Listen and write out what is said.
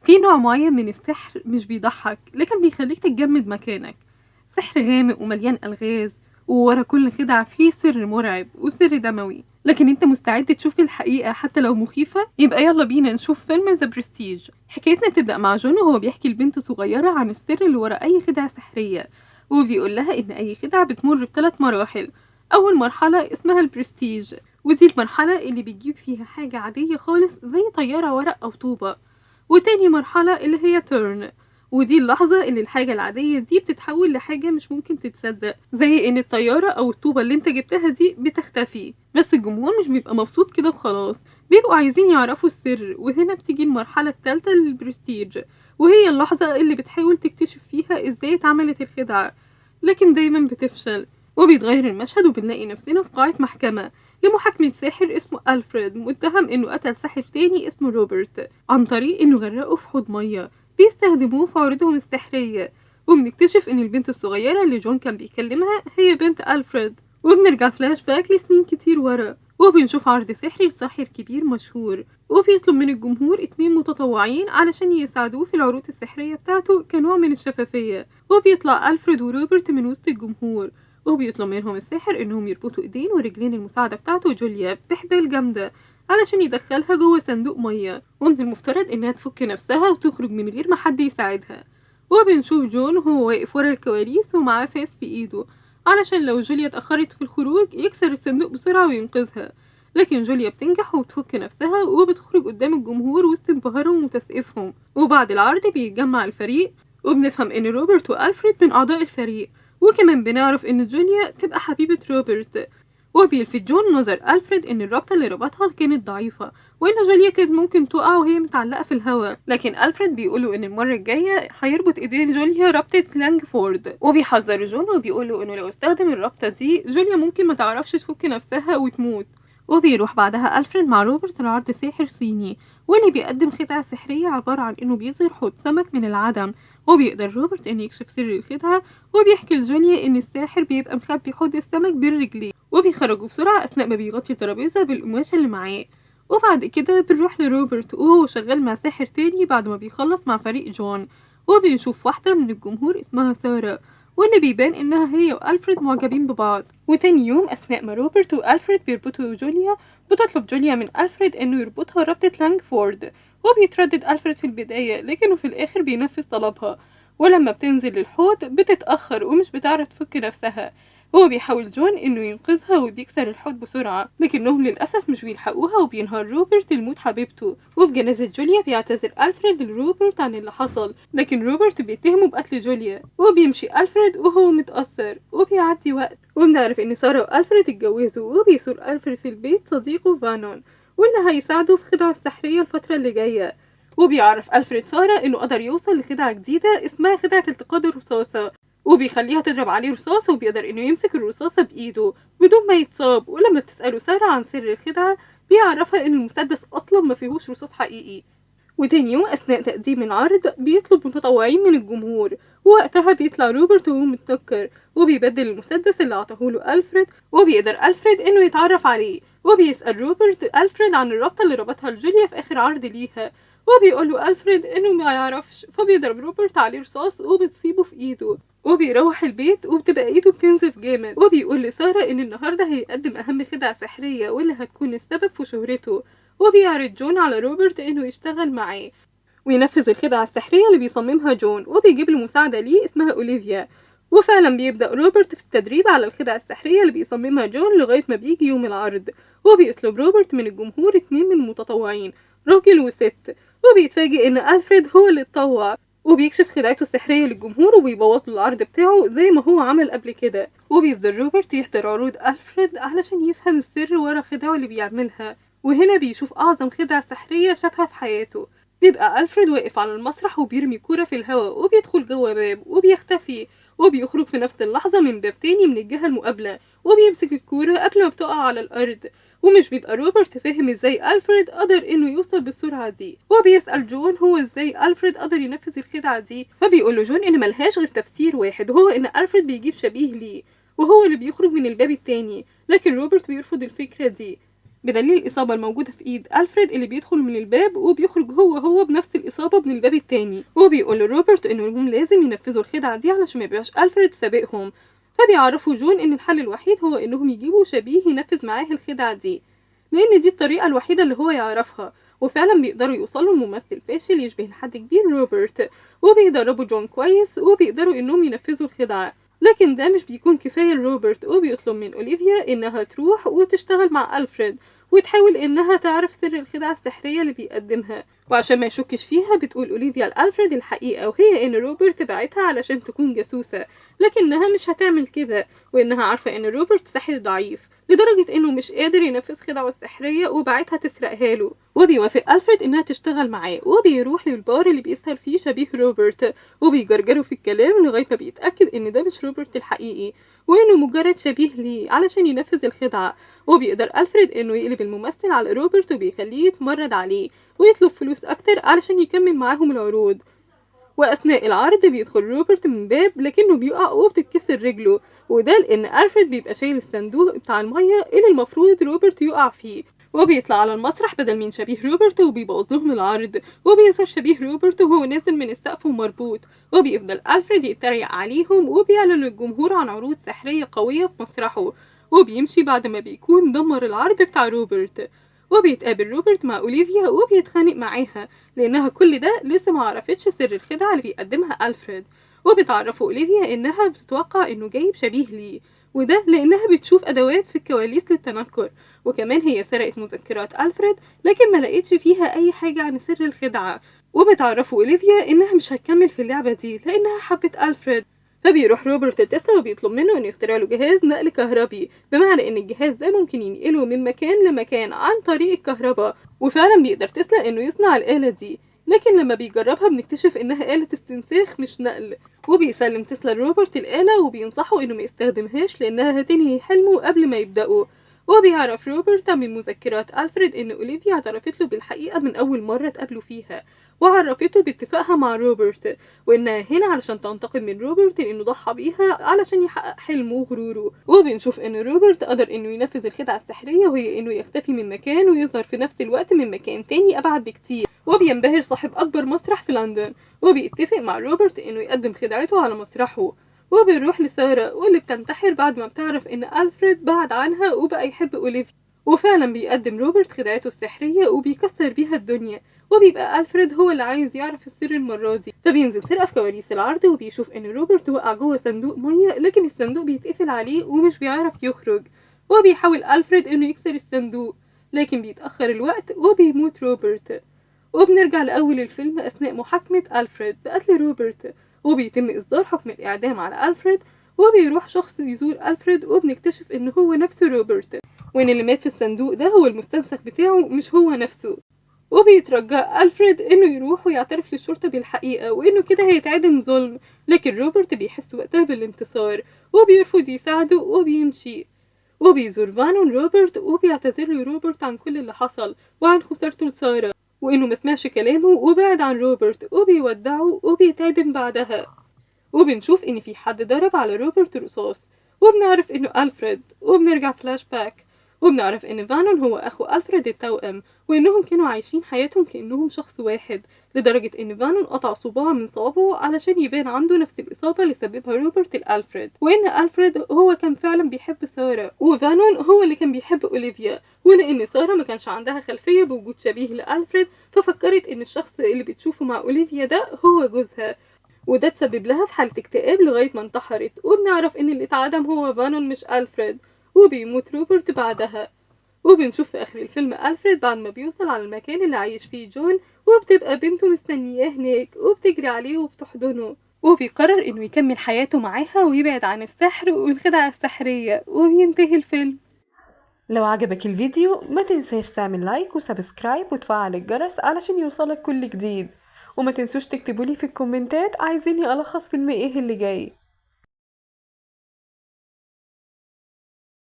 في نوع معين من السحر مش بيضحك لكن بيخليك تتجمد مكانك. سحر غامق ومليان ألغاز، وورا كل خدعة فيه سر مرعب وسر دموي، لكن انت مستعد تشوف الحقيقة حتى لو مخيفة؟ يبقى يلا بينا نشوف فيلم The Prestige. حكايتنا بتبدأ مع جون وهو بيحكي لبنت صغيرة عن السر اللي ورا أي خدعة سحرية، وبيقول لها إن أي خدعة بتمر بثلاث مراحل. أول مرحلة اسمها البرستيج، ودي المرحلة اللي بتجيب فيها حاجة عادية خالص زي طيارة ورق أو طوبة. وتاني مرحلة اللي هي turn، ودي اللحظة اللي الحاجة العادية دي بتتحول لحاجة مش ممكن تتصدق، زي ان الطيارة او الطوبة اللي انت جبتها دي بتختفي. بس الجمهور مش بيبقى مبسوط كده وخلاص، بيبقوا عايزين يعرفوا السر. وهنا بتيجي المرحلة الثالثة للبرستيج، وهي اللحظة اللي بتحاول تكتشف فيها ازاي اتعملت الخدعة، لكن دايما بتفشل. وبيتغير المشهد وبنلاقي نفسنا في قاعة محكمة لمحاكمة ساحر اسمه ألفريد، متهم انه قتل ساحر تاني اسمه روبرت عن طريق انه غرقه في حوض مية بيستخدموه في عروضهم السحرية. وبنكتشف ان البنت الصغيرة اللي جون كان بيكلمها هي بنت ألفريد. وبنرجع فلاش باك لسنين كتير ورا، وبنشوف عرض سحري لساحر كبير مشهور، وبيطلب من الجمهور 2 متطوعين علشان يساعدوه في العروض السحرية بتاعته كنوع من الشفافية. وبيطلع ألفريد وروبرت من وسط الجمهور، وبيطلب منهم الساحر انهم يربطوا ايدين ورجلين المساعدة بتاعته جوليا بحبال جامدة علشان يدخلها جوه صندوق مية، ومن المفترض انها تفك نفسها وتخرج من غير ما حد يساعدها. وبنشوف جون وهو واقف ورا الكواليس ومعاه فاس في ايده علشان لو جوليا اتأخرت في الخروج يكسر الصندوق بسرعة وينقذها. لكن جوليا بتنجح وتفك نفسها وبتخرج قدام الجمهور وسط انبهارهم وتسقيفهم. وبعد العرض بيتجمع الفريق، وبنفهم ان روبرت وألفريد من أعضاء الفريق، وكمان بنعرف ان جوليا تبقى حبيبة روبرت. وبيلفت جون نظر ألفريد إن الرابطة اللي ربطها كانت ضعيفة، وإن جوليا كانت ممكن تقع وهي متعلقة في الهواء. لكن ألفريد بيقوله إن المرة الجاية هيربط إيدين جوليا رابطة لانجفورد، وبيحذر جون وبيقوله إنه لو استخدم الرابطة دي جوليا ممكن ما تعرفش تفك نفسها وتموت. وبيروح بعدها ألفريد مع روبرت لعرض ساحر صيني، واللي بيقدم خدعة سحرية عبارة عن إنه بيظهر حوض سمك من العدم. وبيقدر روبرت إنه يكشف سر الخدعة، وبيحكي لجوليا إن الساحر بيبقى مخبي حوض السمك بين رجليه، وبيخرجوا بسرعة أثناء ما بيغطي ترابيزة بالقماشة اللي معاه. وبعد كده بنروح لروبرت وهو شغال مع ساحر تاني بعد ما بيخلص مع فريق جون، وبنشوف واحدة من الجمهور اسمها سارة، واللي بيبان إنها هي وألفريد معجبين ببعض. وتاني يوم أثناء ما روبرت وألفريد بيربطوا جوليا، بتطلب جوليا من ألفريد إنه يربطها ربطة لانجفورد، وبيتردد ألفريد في البداية لكنه في الآخر بينفذ طلبها. ولما بتنزل للحوض بتتأخر ومش بتعرف تفك نفسها، هو بيحاول جون انه ينقذها وبيكسر الحوض بسرعة، لكنهم للأسف مش بيلحقوها وبينهار روبرت لموت حبيبته. وفي جنازة جوليا بيعتذر ألفريد لروبرت عن اللي حصل، لكن روبرت بيتهمه بقتل جوليا. وبيمشي ألفريد وهو متأثر، وبيعدي وقت وبنعرف ان سارة وألفريد اتجوزوا. وبيزور ألفريد في البيت صديقه فانون، واللي هيساعده في خدعه السحرية الفترة اللي جاية. وبيعرف ألفريد سارة انه قدر يوصل لخدعة جديدة اسمها خدعة التقاط الرصاصة، وبيخليها تضرب عليه رصاص، وبيقدر انه يمسك الرصاصة بايده بدون ما يتصاب. ولما بتسأله سارة عن سر الخدعة بيعرفها ان المسدس اصلا ما فيهوش رصاص حقيقي. وتاني يوم اثناء تقديم العرض بيطلب متطوعين من الجمهور، ووقتها بيطلع روبرت وهو متنكر وبيبدل المسدس اللي عطاهوله ألفريد، وبيقدر ألفريد انه يتعرف عليه. وبيسأل روبرت ألفريد عن الرابطة اللي ربطها لجوليا في اخر عرض ليها، وبيقوله ألفريد انه ما يعرفش، فبيضرب روبرت عليه رصاص وبتصيبه في ايده. وبيروح البيت وبتبقى ايده بتنزف جامد، وبيقول لسارة ان النهارده هيقدم اهم خدعة سحرية واللي هتكون السبب في شهرته. وبيعرض جون على روبرت انه يشتغل معاه وينفذ الخدعة السحرية اللي بيصممها جون، وبيجيب له مساعدة ليه اسمها أوليفيا. وفعلا بيبدأ روبرت في التدريب على الخدعة السحرية اللي بيصممها جون لغاية ما بيجي يوم العرض. وبيطلب روبرت من الجمهور 2 من المتطوعين، راجل وست، وبيتفاجئ ان ألفريد هو اللي اتطوع، وبيكشف خدعته السحرية للجمهور وبيبوظ له العرض بتاعه زي ما هو عمل قبل كده. وبيفضل روبرت يحضر عروض ألفريد علشان يفهم السر ورا خدعه اللي بيعملها. وهنا بيشوف أعظم خدعة سحرية شافها في حياته. بيبقى ألفريد واقف على المسرح وبيرمي كورة في الهواء، وبيدخل جوه باب وبيختفي، وبيخرج في نفس اللحظة من باب تاني من الجهة المقابلة، وبيمسك الكورة قبل ما بتقع على الأرض. ومش بيبقى روبرت فاهم ازاي ألفريد قدر انه يوصل بالسرعة دي، وبيسأل جون هو ازاي ألفريد قدر ينفذ الخدعة دي، فبيقول له جون ان ملهاش غير تفسير واحد، وهو ان ألفريد بيجيب شبيه ليه وهو اللي بيخرج من الباب التاني. لكن روبرت بيرفض الفكرة دي. بدليل الإصابة الموجودة في إيد ألفريد اللي بيدخل من الباب وبيخرج هو بنفس الإصابة من الباب التاني. وبيقول لروبرت إنهم لازم ينفذوا الخدعة دي علشان ما يبقاش ألفريد سابقهم. فبيعرفوا جون إن الحل الوحيد هو إنهم يجيبوا شبيه ينفذ معاه الخدعة دي، لأن دي الطريقة الوحيدة اللي هو يعرفها. وفعلا بيقدروا يوصلوا لممثل فاشل يشبه لحد كبير روبرت، وبيدربوا جون كويس وبيقدروا إنهم ينفذوا الخدعة. لكن ده مش بيكون كفاية لروبرت، وبيطلب من أوليفيا إنها تروح وتشتغل مع ألفريد وتحاول إنها تعرف سر الخدعة السحرية اللي بيقدمها. وعشان ما يشكش فيها بتقول أوليفيا لألفريد الحقيقة، وهي إن روبرت بعتها علشان تكون جاسوسة، لكنها مش هتعمل كده، وإنها عارفة إن روبرت ساحر ضعيف لدرجة إنه مش قادر ينفذ خدعه السحرية وبعتها تسرقها له. وبيوافق ألفريد إنها تشتغل معاه، وبيروح للبار اللي بيسهر فيه شبيه روبرت، وبيجرجره في الكلام لغاية ما بيتأكد إن ده مش روبرت الحقيقي وإنه مجرد شبيه ليه علشان ينفذ الخدعة. وبيقدر ألفريد إنه يقلب الممثل على روبرت وبيخليه يتمرد عليه ويطلب فلوس أكتر علشان يكمل معاهم العروض. وأثناء العرض بيدخل روبرت من باب لكنه بيقع وبتتكسر رجله، وده لأن ألفريد بيبقى شايل الصندوق بتاع المية اللي المفروض روبرت يقع فيه، وبيطلع على المسرح بدل من شبيه روبرت وبيبوظ لهم العرض. وبيظهر شبيه روبرت وهو نازل من السقف ومربوط، وبيفضل ألفريد يتريق عليهم وبيعلن للجمهور عن عروض سحرية قوية في مسرحه، وبيمشي بعد ما بيكون دمر العرض بتاع روبرت. وبيتقابل روبرت مع أوليفيا وبيتخانق معاها لأنها كل ده لسه ما عرفتش سر الخدعة اللي بيقدمها ألفريد. وبتعرفه أوليفيا إنها بتتوقع إنه جايب شبيه ليه، وده لأنها بتشوف أدوات في الكواليس للتنكر، وكمان هي سرقت مذكرات ألفريد لكن ما لقيتش فيها أي حاجة عن سر الخدعة. وبتعرفه أوليفيا إنها مش هتكمل في اللعبة دي لأنها حبت ألفريد. فبيروح روبرت لتسلا وبيطلب منه إنه يخترع له جهاز نقل كهربي، بمعنى إن الجهاز ده ممكن ينقله من مكان لمكان عن طريق الكهرباء. وفعلا بيقدر تسلا إنه يصنع الآلة دي، لكن لما بيجربها بنكتشف إنها آلة استنساخ مش نقل. وبيسلم تسلا لروبرت الآلة وبينصحه إنه ما يستخدمهاش لأنها هتنهي حلمه قبل ما يبدأه. وبيعرف روبرت من مذكرات ألفريد إن أوليفيا اعترفت له بالحقيقة من أول مرة اتقابلوا فيها، وعرفته باتفاقها مع روبرت، وإنها هنا علشان تنتقم من روبرت لأنه ضحى بيها علشان يحقق حلمه وغروره. وبنشوف إن روبرت قدر إنه ينفذ الخدعة السحرية، وهي إنه يختفي من مكان ويظهر في نفس الوقت من مكان تاني أبعد بكتير. وبينبهر صاحب أكبر مسرح في لندن، وبيتفق مع روبرت إنه يقدم خدعته على مسرحه. وبنروح لسارة واللي بتنتحر بعد ما بتعرف إن ألفريد بعد عنها وبقى يحب أوليفيا. وفعلا بيقدم روبرت خدعته السحرية وبيكسر بيها الدنيا، وبيبقى ألفريد هو اللي عايز يعرف السر المرة دي. فبينزل سرقة في كواليس العرض وبيشوف إن روبرت وقع جوه صندوق مية، لكن الصندوق بيتقفل عليه ومش بيعرف يخرج. وبيحاول ألفريد إنه يكسر الصندوق لكن بيتأخر الوقت وبيموت روبرت. وبنرجع لأول الفيلم أثناء محاكمة ألفريد بقتل روبرت، وبيتم إصدار حكم الإعدام على ألفريد. وبيروح شخص يزور ألفريد وبنكتشف إن هو نفسه روبرت، وإن اللي مات في الصندوق ده هو المستنسخ بتاعه مش هو نفسه. وبيترجى ألفريد إنه يروح ويعترف للشرطة بالحقيقة وإنه كده هيتعدم ظلم، لكن روبرت بيحس وقتها بالانتصار وبيرفض يساعده وبيمشي. وبيزور فانون روبرت وبيعتذر له روبرت عن كل اللي حصل وعن خسارته لسارة، وإنه مسمعش كلامه وبعد عن روبرت وبيودعه وبيتعدم بعدها. وبنشوف إن في حد ضرب على روبرت رصاص، وبنعرف إنه ألفريد. وبنرجع فلاش باك وبنعرف إن فانون هو أخو ألفريد التوأم، وإنهم كانوا عايشين حياتهم كأنهم شخص واحد، لدرجة إن فانون قطع صباع من صوابعه علشان يبان عنده نفس الإصابة اللي سببها روبرت لألفريد، وإن ألفريد هو كان فعلا بيحب سارة وفانون هو اللي كان بيحب أوليفيا. ولأن سارة ما كانش عندها خلفية بوجود شبيه لألفريد، ففكرت إن الشخص اللي بتشوفه مع أوليفيا ده هو جوزها، وده تسبب لها في حالة اكتئاب لغاية ما انتحرت. وبنعرف إن اللي اتعدم هو فانون مش ألفريد، وبيموت روبرت بعدها. وبنشوف في آخر الفيلم ألفريد بعد ما بيوصل على المكان اللي عايش فيه جون، وبتبقى بنته مستنياه هناك وبتجري عليه وبتحضنه، وبيقرر إنه يكمل حياته معاها ويبعد عن السحر والخدعة السحرية. وبينتهي الفيلم. لو عجبك الفيديو ما تنساش تعمل like و subscribe وتفعل الجرس علشان يوصلك كل جديد، وما تنسوش تكتبولي في الكومنتات عايزيني ألخص فيلم ايه اللي جاي.